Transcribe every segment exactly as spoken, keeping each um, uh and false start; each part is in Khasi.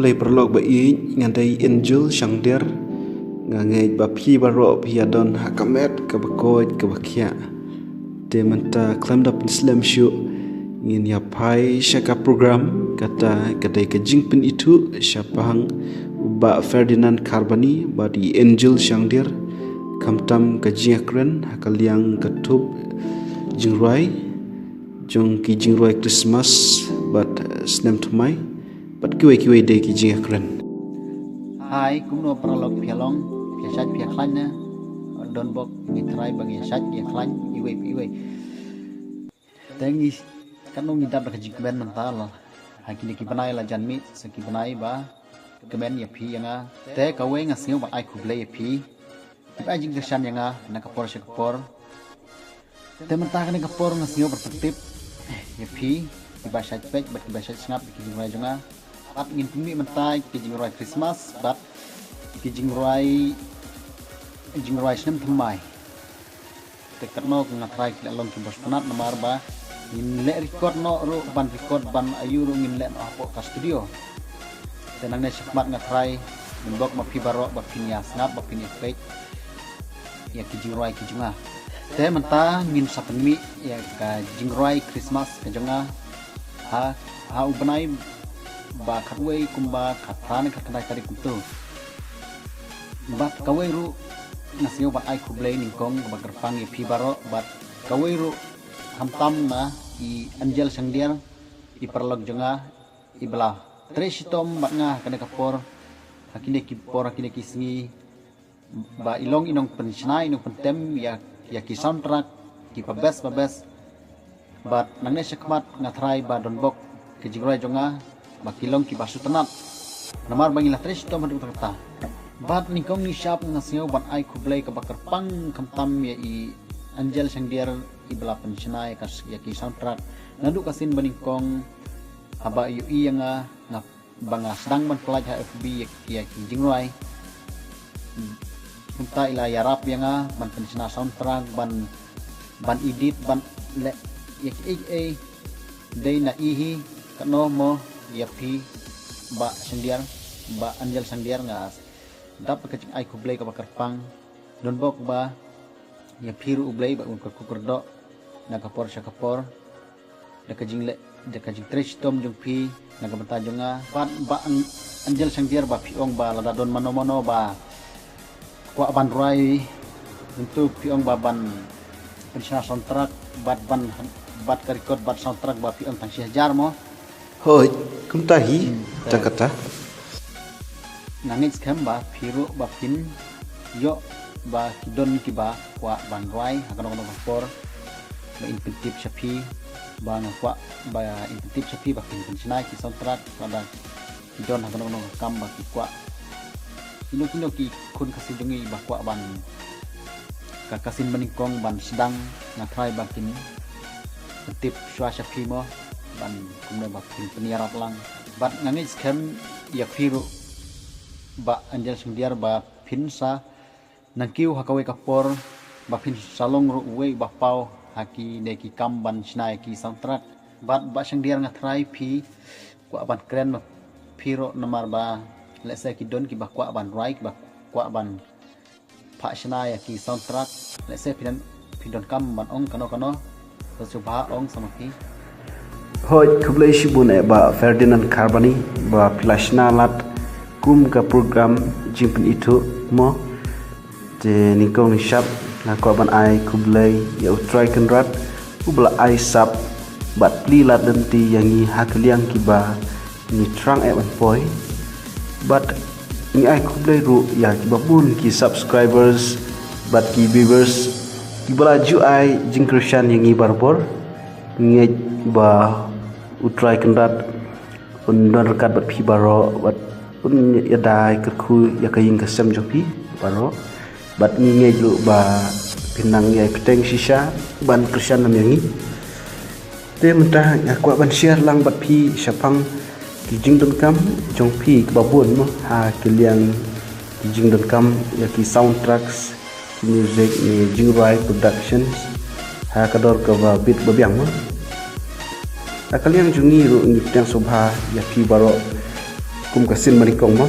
Khublei paralok ba ïeit, nga dei Angel Shangdiar. Nga ngeit ba phi baroh phi ïa don ha ka met kaba koit kaba khiah. Te mynta khlem da pynslem shuh, ngin ïa phai sha ka program. Kata ka dei ka jingpynithuh shaphang u Bah Ferdinand Kharbani bad i Angel Shangdiar, khamtam ka jingïakren ha ka liang ka thup jingrwai jong ki jingrwai Christmas bad, eh, snem thymmai bad kiwei kiwei de ki jingïakren. Hai, kumno paralok, phi ïa long, phi ïa shait phi ïa khlaiñ ne? Don bok, ngi trai ba ngi ïa shait ngi ïa khlaiñ iwei pa iwei. Te ngi, katno ngi dap da ka jingkmen mynta la ha kine ki bnai la jan mih sa ki bnai ba kmen ïa phi ïa nga. Te kawei nga sngew ban ai khublei ïa phi kiba ai jingkyrshan ïa nga na ka por sha ka por. Te mynta kane ka por nga sngew ban pyntip ïa phi kiba shait peit bad kiba shait sngap ïa ki jingrwai jong nga. Bad ngin pynmih mynta ki jingrwai Christmas bad ki jingrwai, jingrwai snem thymmai. Te katno ka nga trai ki la long kiba sngewtynnat namar ba ngin leh record noh ruh, ban record ban aiu ruh ngin leh noh hapoh ka studio. Te nangne shakhmat nga trai, ngin bok ma phi baroh ba phin ïa sngap ba phin ïa peit ïa ki jingrwai ki jong nga. Te mynta ngin sa pynmih ïa ka jingrwai Christmas ka jong nga ha, ha u bnai ba khatwei kumba khatphra ne khatkhyndai tarik kumto. Bad kawei ruh nga sngew ban ai khublei nyngkong kaba kyrpang ïa phi baroh, bad kawei ruh khamtam na i Angel Shangdiar, i paralok jong nga, i ba la trei shitom bad nga ha kane ka por, ha kine ki por, ha kine ki sngi, ba i long i nongpynshna, i nongpyntem ïa, ïa ki soundtrack kiba best ba best. Bad nangne shakhmat nga trai ba don bok ki jingrwai jong nga ba ki long kiba sngewtynnat namar ba ngi la trei shitom haduh katta. Bad nyngkong nyngshap nga sngew ban ai khublei kaba kyrpang khamtam ïa i Angel Shangdiar, i ba la pynshna ïa ka, ïa ki soundtrack naduh ka sien ba nyngkong, haba ïohi ïa nga, nga ba nga sdang ban pyllait ha F B ïa, ïa ki jingrwai. Kumta i la ïarap ïa nga ban pynshna soundtrack, ban, ban edit, ban leh ïa kiei kiei. Dei na i hi, katno mo ïa phi Bah Shangdiar, Bah Angel Shangdiar, nga dap ka jingai khublei kaba kyrpang. Don bok ba ïa phi ruh U Blei ba un kyrkhu kyrdoh na ka por sha ka por da ka jingleh, da ka jingtrei shitom jong phi na ka bynta jong nga. Bad Bah Ang-, Angel Shangdiar, ba phi ong ba lada don mano mano ba kwah ban rwai, tentu phi ong ba ban pynshna soundtrack bad ban, bad ka record bad soundtrack ba phi ong tang shi hajar mo. Hooid, kumta hi. Hmm, ta te kata. Nga ngeit skhem ba phi ruh ba phin ïoh ba ki don kiba kwah ban rwai ha kano kano ka por, ba in pyntip sha phi, ba nga kwah ba in pyntip sha phi ba phin pynshna ki soundtrack, lada ki don ha kano kano ka kam ba ki kwah. Kino kino ki khun Khasi jong ngi ba kwah ban, ka, ka sien ba nyngkong ban sdang, nga trai ba kin pyntip shuwa sha phi mo, ban kumno ba kin pynïarap lang. Bad nga ngeit skhem ïa phi ruh Bah Angel Shangdiar ba phin sa nang kiew ha kawei ka por ba phin sa long ruh uwei uba paw ha kine ki kam ban shna ïa ki soundtrack. Bad Bah Shangdiar, nga trai phi kwah ban kren ma phi ruh namar ba lehse ki don kiba kwah ban rwai, kiba kwah ban phah shna ïa ki soundtrack. Lehse phi don, phi donkam ban ong kano kano, to sngewbha ong sa ma phi. Hooid, khublei shibun eh Bah Ferdinand Kharbani ba phi la shna lad kum ka program jingpynithuh mo. Te nyngkong nyngshap nga kwah ban ai khublei ïa U Trai Kynrad uba la ai sap bad plie lad lynti ïa ngi ha ka liang kiba ngi thrang eh ban poi. Bad ngi ai khublei ruh ïa kiba bun ki subscribers bad ki viewers kiba la ju ai jingkyrshan ïa ngi barabor. Ngi ngeit ba U Trai Kynrad un don ryngkat bad phi baroh, bad un ïada kyrkhu ïa ka ïing ka sem jong phi baroh. Bad ngi ngeit ruh ba phin nang ïai bteng shisha ban kyrshan lem ïa ngi. Te mynta nga kwah ban share lang bad phi shaphang ki jingdonkam jong phi kiba bun mo, ha ki liang ki jingdonkam ïa ki soundtracks, ki music ne jingrwai productions ha ka dor kaba bit ba biang mo. Ha ka liang jong ngi ruh ngi pdiang sngewbha ïa phi baroh Kum ka sien ba nyngkong mo,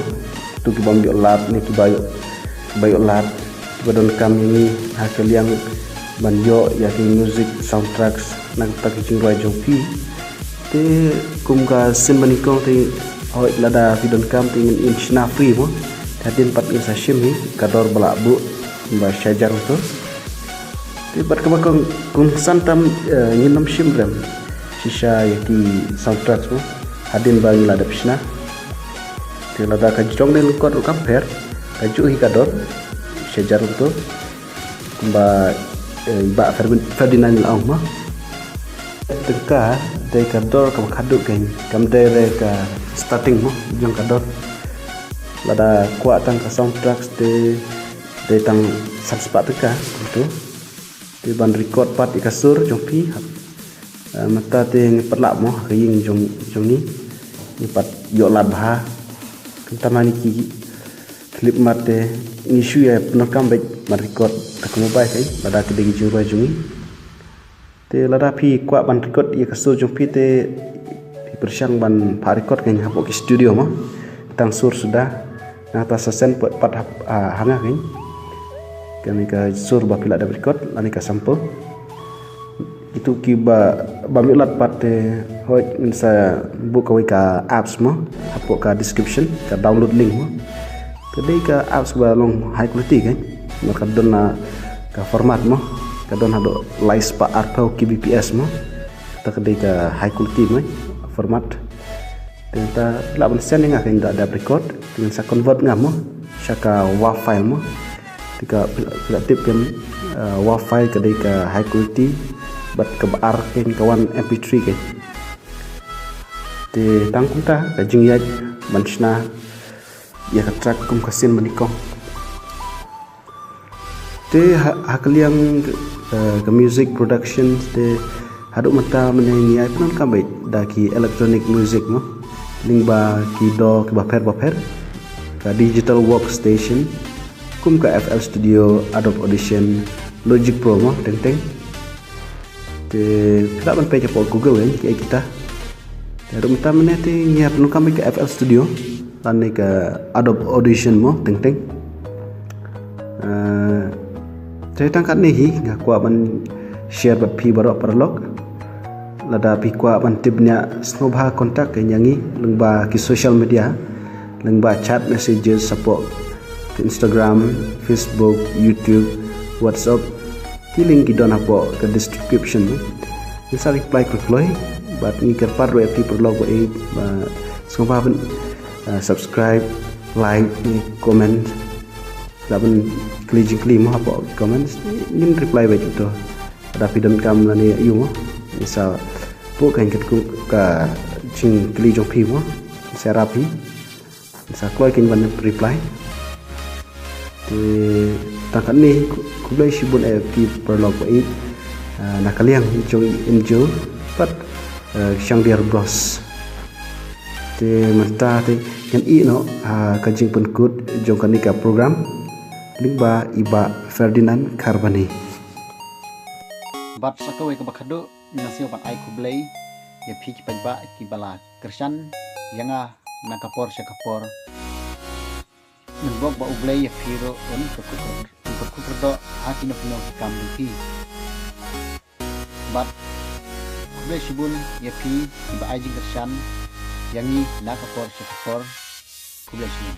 tu ki bym ïoh lad ne ki ba ïoh, ki ba ïoh lad, ki ba donkam ïa ngi ha ka liang ban ïoh ïa ki music soundtracks na ka bynta ka jingrwai jong phi. Te kum ka sien ba nyngkong te, hooid, lada phi donkam te ngin, ngin shna free mo. Te hadien pat ngin sa shim hi ka dor ba lah buh ba shi hajar ruh to. Te bad kaba kongsan tam, eh, ngin ym shim rem shisha ïa ki soundtracks mo hadien ba ngi la dep shna. Te lada ka jrong ne lyngkot ruh kam pher, kajuh hi ka dor shi hajar ruh to. Kumba, eh, Bah Fer-, Ferdinand la ong mo. Tyngka dei ka dor kaba khadduh keiñ, kam dei re ka starting mo jong ka dor. Lada kwah tang ka soundtracks te dei tang san spah tyngka kumto. Te ban record pat ïa ka sur jong phi, eh, mynta te ngi pat lah mo ha ka ïing jong, jong ngi, ngi pat ïoh lad bha. Kumta ma ngi ki khyllipmat te ngi shu ïa pyndonkam beit ban record da ka mobile keiñ, lada ka dei ka jingrwai jong ngi. Te lada phi kwah ban record ïa ka sur jong phi te phi pyrshang ban phah record keiñ hapoh ki studio mo. Tang sur suda. Nangta sa send pat, pat hap, ah, ha nga keiñ kane ka sur ba phi la dep record lane ka sample. Itu ki ba, bym ïoh lad pat te, hooid, ngin sa buh kawei ka apps mo hapoh ka description, ka download link mo. Ka dei ka apps ba long high quality keiñ. Namar ka don na ka format mo, ka don haduh lai spah arphew K B P S mo. Te ka dei ka high quality mo, format. Te mynta lah ban send ïa nga keiñ da, da record, te ngin sa convert nga mo sha ka WAV file mo. Te ka phi la, phi la tip keiñ, eh, WAV file ka dei ka high quality, bad kaba ar keiñ ka wan M P three keiñ. Te tang kumta ka jingïaid ban shna ïa ka track kum ka sien ba nyngkong. Te ha, ha ka liang, eh, ka music production te haduh mynta mynne ngi ïai pyndonkam beit da ki electronic music mo, lyngba ki DAW kiba pher ba pher, ka digital workstation kum ka F L Studio, Adobe Audition, Logic Pro mo, teng teng. Te phi lah ban peit hapoh Google keiñ kiei kita. Te haduh mynta mynne te ngi ïa pyndonkam beit ka F L Studio lane ka Adobe Audition mo, teng teng. Eh, te tang katne hi nga kwah ban share bad phi baroh paralok. Lada phi kwah ban tip bniah, sngewbha contact keiñ ïa ngi lyngba ki social media, lyngba chat messages hapoh Instagram, Facebook, YouTube, WhatsApp. Ki link ki don hapoh ka description. Ngin sa reply kloi kloi bad ngi kyrpad ruh ïa phi paralok ba ïeit ba sngewbha ban, eh, subscribe, like, comment. Lah ban kylli jingkylli mo hapoh comment, ngin reply beit ïa to. Lada phi donkam lane ïa u mo, ngin sa buh keiñ katkum ka jingkylli jong phi mo, ngin sa ïarap hi. Sa kloi keiñ ban reply. Te tang katne, khu-, khublei shibun ïa phi paralok ba ïeit, ah, na ka liang jong i N G O bad, ah, Shangdiar Bros. Te mynta te ngan ïeh noh, ah, ka jingpynkut jong kane ka program lyngba i Bah Ferdinand Kharbani. Bad sa kawei kaba khadduh, nga sngewbha ban ai khublei ïa phi ki paidbah kiba la kyrshan ïa nga na ka por sha ka por. Ngan bok ba U Blei ïa phi ruh un kyrkhu, un kyrkhu kyrdoh ha kino kino ki kam jong phi. Bad khublei shibun ïa phi kiba ai jingkyrshan ïa ngi na ka por sha ka por. Khublei shibun.